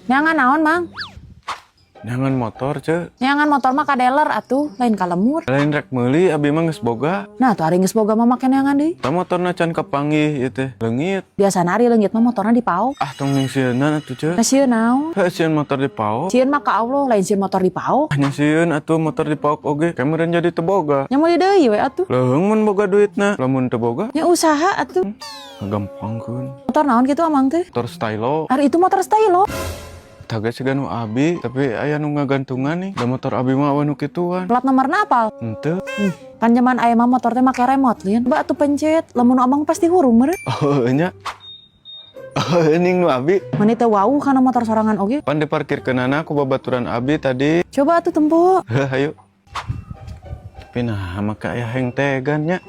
Neangan naon, Mang? Neangan motor, Ceu. Neangan motor mah ka dealer atuh, lain ka lembur. Lain rek meuli, abi mah geus boga. Nah, tuh ari geus boga mah make neangan deui. Tah motorna can kapanggih ieu teh. Leungit. Biasana ari leungit mah motorna dipaok. Ah, tong nyingsieunan atuh, Ceu. Nah, sieun naon? Heuh, sieun motor dipaok. Sieun mah ka Allah, lain sieun motor dipaok. Nya sieun atuh motor dipaok oge. Kemarin jadi teu boga. Nya meuli deui we atuh. Leuheung mun boga duitna, lamun teu boga Nya usaha atuh. Ngagampangkeun. Motor naon kitu amang teh? Motor stylo. Ari itu motor stylo. Taga siga nu abi, tapi aya nu ngagantungan nih. Da motor abi mah euweuh nu kituan. Plat nomorna apal? Henteu. Kan zaman aya mah motor teh make remote lin. Ba atuh pencet, lamun nu amang pasti hurung meureun. Oh, nya. Oh, ning nu abi. Meni teu wawuh kana motor sorangan oge. Pan diparkirkeunana ku babaturan abi tadi. Coba atuh tempo. Heuh, hayu. Tapi nah, make aya heng tegan nya.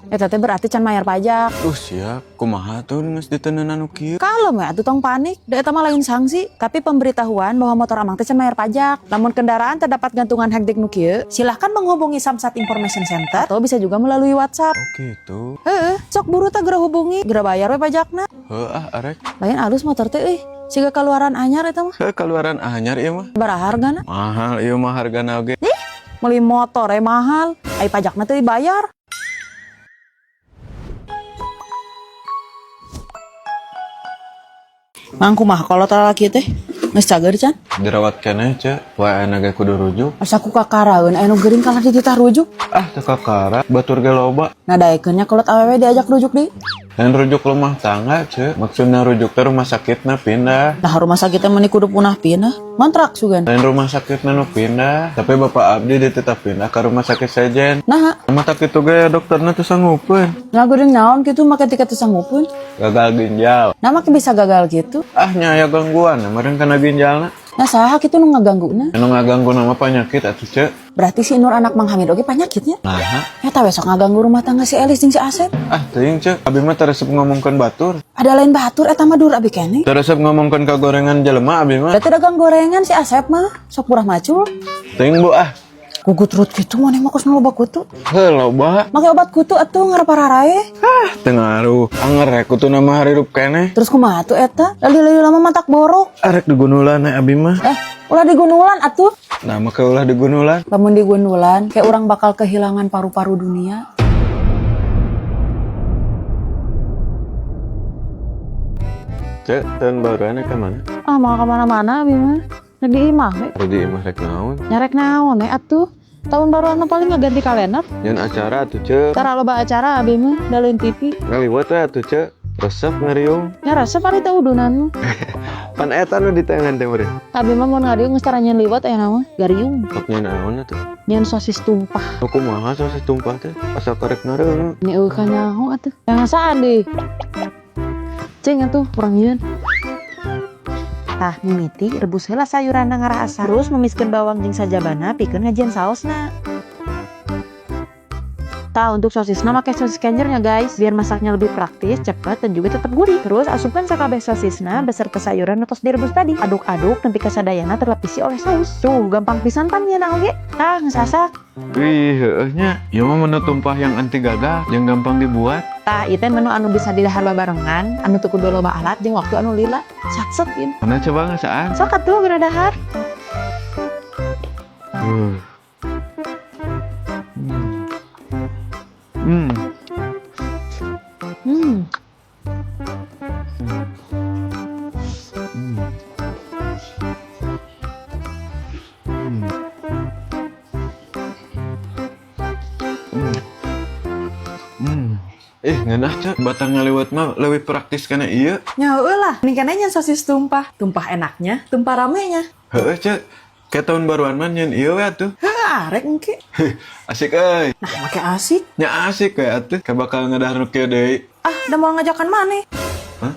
Eta teh berarti can mayar pajak. Duh sia, kumaha tuh geus diteneunan nu kieu? Kalem ya, atuh tong panik. Da eta mah lain sanksi, tapi pemberitahuan bahwa motor amang teh can mayar pajak. Lamun kendaraan terdapat gantungan hegdek nu kieu, silahkan menghubungi Samsat Information Center atau bisa juga melalui WhatsApp. Oh gitu. Heeh, sok buru tah geura hubungi, geura bayar we pajakna. Heuh ah arek. Lain alus motor teh euy, siga kaluaran anyar eta mah. Heuh, kaluaran anyar ieu mah. Sabaraha hargana? Mahal ieu mah hargana oge. Ih, meuli motor eh mahal, ai pajakna teu dibayar. Mang, kumaha kolot lalaki teh? Geus cager can? Dirawat keneh, Ceu. Poe ayeuna ge kudu rujuk. Asa ku kakaraeun aya nu geuring kalah dititah rujuk. Ah, teu kakara, batur ge loba. Nah, daekeun nya kolot awewe diajak rujuk deui. Lain rujuk rumah tangga, Ceu. Maksudna rujuk teh rumah sakitna pindah. Nah, rumah sakitnya meni kudu punah pindah. Ngontrak sugan. Lain rumah sakitna nu pindah, tapi bapak abdi dititah pindah ke rumah sakit sejen. Nah, Rumah sakit ge dokterna teu sanggupeun. nah geuring naon kitu make tiket teu sanggupeun. Gagal ginjal. Nah, make bisa gagal gitu. Ah, nya aya gangguan, meureun kana ginjalna. Nah, saha kitu nu ngagangguna? Anu ngaganggu nama penyakit atuh, Ceu. Berarti si Nur anak Mang Hamid oge panyakitnya. Nah, Eta we sok ngaganggu rumah tangga si Elis jeung si Asep. ah teuing, Ceu. Abi mah teu resep ngomongkeun batur. Ada lain batur eta mah dur abi keneh. Teu resep ngomongkeun kagorengan jelema abi mah. Berarti dagang gorengan si Asep mah sok murah macul. Teuing Bu ah. Gugut rut kitu maneh mah kos nu loba kutu. Heuh, loba. Make obat kutu atuh ngarpararae. Ah, teu ngaruh. Anger we kutuna mah hirup keneh. Terus kumaha tuh eta? Lali-lali lama matak borok. Arek digunulan we abi mah. Eh, ulah digunulan atuh. Nah, make ulah digunulan. Lamun digunulan, kayak orang bakal kehilangan paru-paru dunia. Ceu, tahun baruan ka mana? Ah, mau kemana-mana abi mah. Rek di imah we. Rek di imah rek naon? Nya rek naon we atuh. Tahun baruan mah paling ngaganti kalender. Nyeun acara atuh, Ceu. Tara loba acara abi mah, da lain TV. Ngaliwet we atuh, Ceu. Resep ngariung. Nya resep ari teh udunan mah. Pan eta nu diteangan teh meureun. Abi mah mun ngariung geus tara nyeun liwet aya mah. Gariung. Sok nyeun naon atuh? Nyeun sosis tumpah. Nu kumaha sosis tumpah teh? Asa karek ngareuneu. Nya eueuh kanyaho atuh. Yang ngasaan deui. Cing atuh urang nyieun. Tah, mimiti rebus heula sayuranna ngaraasa. Terus memiskeun bawang jeung sajabana pikeun ngajieun saosna. Tah, untuk sosisna make sosis kenjernya guys, biar masaknya lebih praktis, cepat, dan juga tetap gurih. Terus asupkan sakabeh sosisna beserta sayuran nu tos direbus tadi. Aduk-aduk nepi ka sadayana terlapisi oleh saus. Tuh, gampang pisan pan nyeuna oge. Tah, geus asak. Wih, heueuh nya. Ieu mah menu tumpah yang anti gagal, yang gampang dibuat. Tah, ieu teh menu anu bisa didahar babarengan, anu teu kudu loba alat jeung waktu anu lila. Satset ieu. Mana coba ngasaan? Sok atuh geura dahar. Hmm. Hmm. Hmm. Hmm. Hmm. Eh, ngeunah, Ceu. Batang ngaliwet mah leuwih praktis kana ieu. Nya heueuh lah, ini kan nyeun sosis tumpah. Tumpah enaknya, tumpah ramenya. Heueuh, Ceu. Kayak tahun baruan mah nyeun ieu we atuh. Heuh, arek engke. Asik euy. Nah, make asik. Nya asik we atuh. Kayak bakal ngedahar nu kieu deui. Ah, udah mau ngajakan maneh. Hah?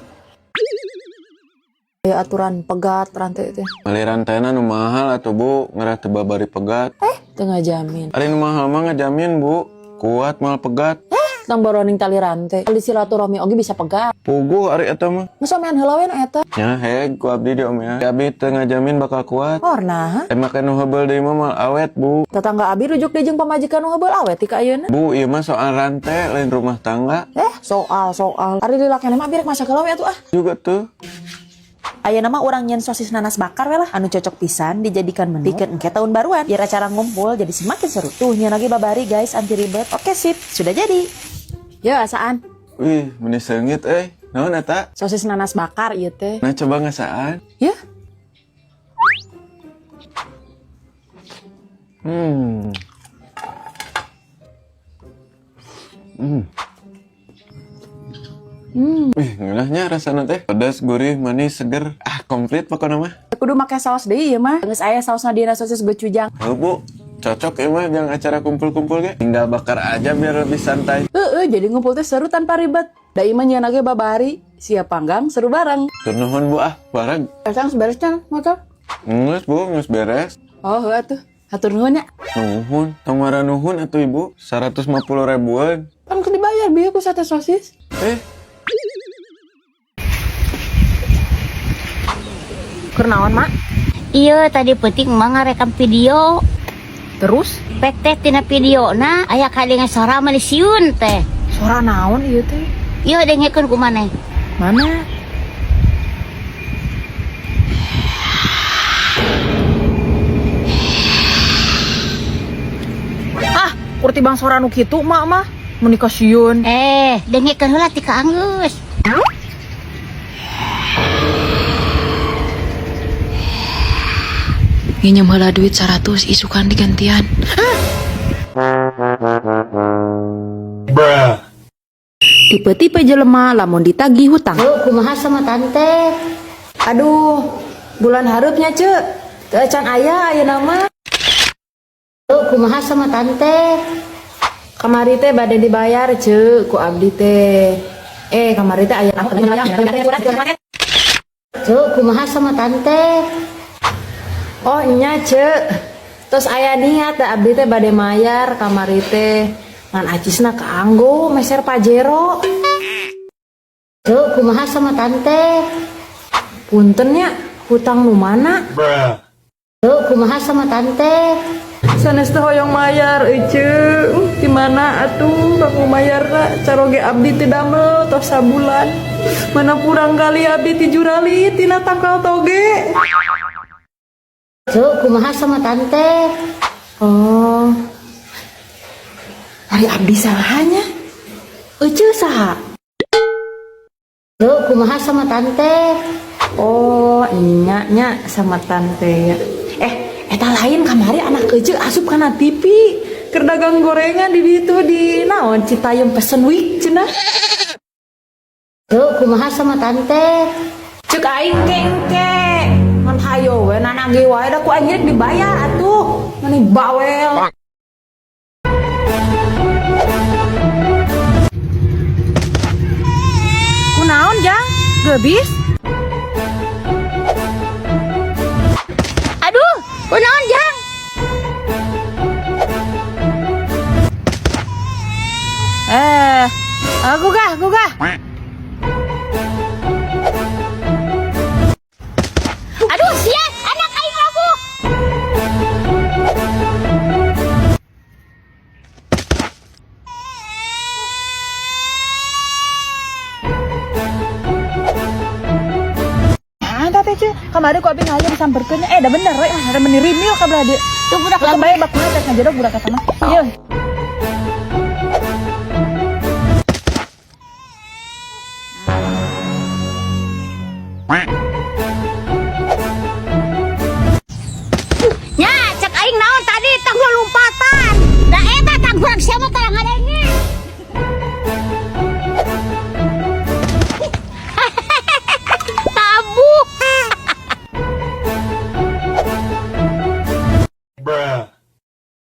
Aya aturan pegat rantai teh. Meuli rantena nu mahal atuh, Bu, ngerah teu babari pegat. Eh, teu ngajamin. Ari nu mahal mah ngajamin, Bu. Kuat moal pegat. Tong boroning tali rantai. Tali silaturahmi oge bisa pegat. Puguh ari eta mah. Masa omean heula we nu eta? Nya heg ku abdi di omean. Abdi teu ngajamin bakal kuat. Or nah, Make nu heubeul deui mah moal awet, Bu. Tetangga abi rujuk deui jeung pamajikan nu heubeul awet ti ka ayeuna. Bu, ieu mah soal rantai lain rumah tangga. Eh, soal soal. Ari lila keneh mah abi rek masak heula we atuh ah. Juga tuh. Ayeuna mah urang nyieun sosis nanas bakar we lah. Anu cocok pisan dijadikan menu pikeun engke tahun baruan. Biar acara ngumpul jadi semakin seru. Tuh nyieun lagi babari guys, anti ribet. Oke sip, sudah jadi. Yo asaan. Wih, meni seungit euy. Naon eta? Sosis nanas bakar ieu teh. Nah, coba ngasaan. Ya. Hmm. Hmm. Wih, ngeunahnya rasana teh. Pedas, gurih, manis, seger. Ah, komplit pokoknya mah. Kudu make saus deui ieu mah. Geus aya sausna dina sosis gochujang. Heuh, Bu. Cocok ya mah yang acara kumpul-kumpul ge. Tinggal bakar aja biar lebih santai. Heeh, jadi ngumpul teh seru tanpa ribet. Da ieu mah nyieun ge babari, siap panggang seru bareng. Tur nuhun, Bu, ah, bareng. Kasang beres can motor? Geus, Bu, geus beres. Oh, heuh atuh. Hatur nuhun ya. Nuhun, tong wara nuhun atuh Ibu. 150 ribuan. Kan kudu dibayar bieu ku sate sosis. Eh, Keur naon, Mak? Iya tadi penting mah ngarekam video. Terus Pek teh tina video na aya kadengan sora mani siun teh. Suara naon ieu teh? Iya dengekeun ku maneh. Mana? Ah, kurti bang sora nu kitu mak mah. Meni kasieun. Eh, dengekeun heula ti ka anggeus. Nginjem heula duit 100 isukan digantian. Tipe-tipe jelema lamun ditagih hutang. Tuh kumaha sama tante? Aduh, bulan hareupnya cek. Teu acan aya ayeuna mah. Tuh kumaha sama tante? Kamari teh bade dibayar cek ku abdi teh. Eh, kamari teh aya. Tuh kumaha sama tante? Oh nya cek. Terus aya niat da abdi teh bade mayar kamari teh. Ngan acisna kaanggo meser Pajero. Tuh kumaha sama tante? Punten nya hutang nu mana? Tuh kumaha sama tante? Sanes teh hoyong mayar ece. Di mana atuh kanggo mayarna caroge abdi teu damel tos sabulan. Mana kurang kali abdi ti jurali tina tangkal toge. Tuh kumaha sama tante? Oh. Ari abdi salahnya. Ece saha? Tuh kumaha sama tante? Oh, nya nya sama tante ya. Eh, eta lain kamari anak ece asup kana TV. Keur dagang gorengan di ditu di naon Citayam Fashion Week cenah. Tuh kumaha sama tante? Cek aing ke engke. Ngan hayo we nanage wae da ku aing rek dibayar atuh. Mani bawel. Kunaon, Jang? Geubis? Aduh, kunaon jang? Eh, gugah, gugah. Aduh, sia, anak aing labuh. Ah, teh cuy, kamari ku abi ngayah disamperkeun. Eh, da bener we, ada meni rimil ka belah dieu. Tuh budak Lalu labuh. bae bakuna teh ngajedog budak eta mah. Ieu.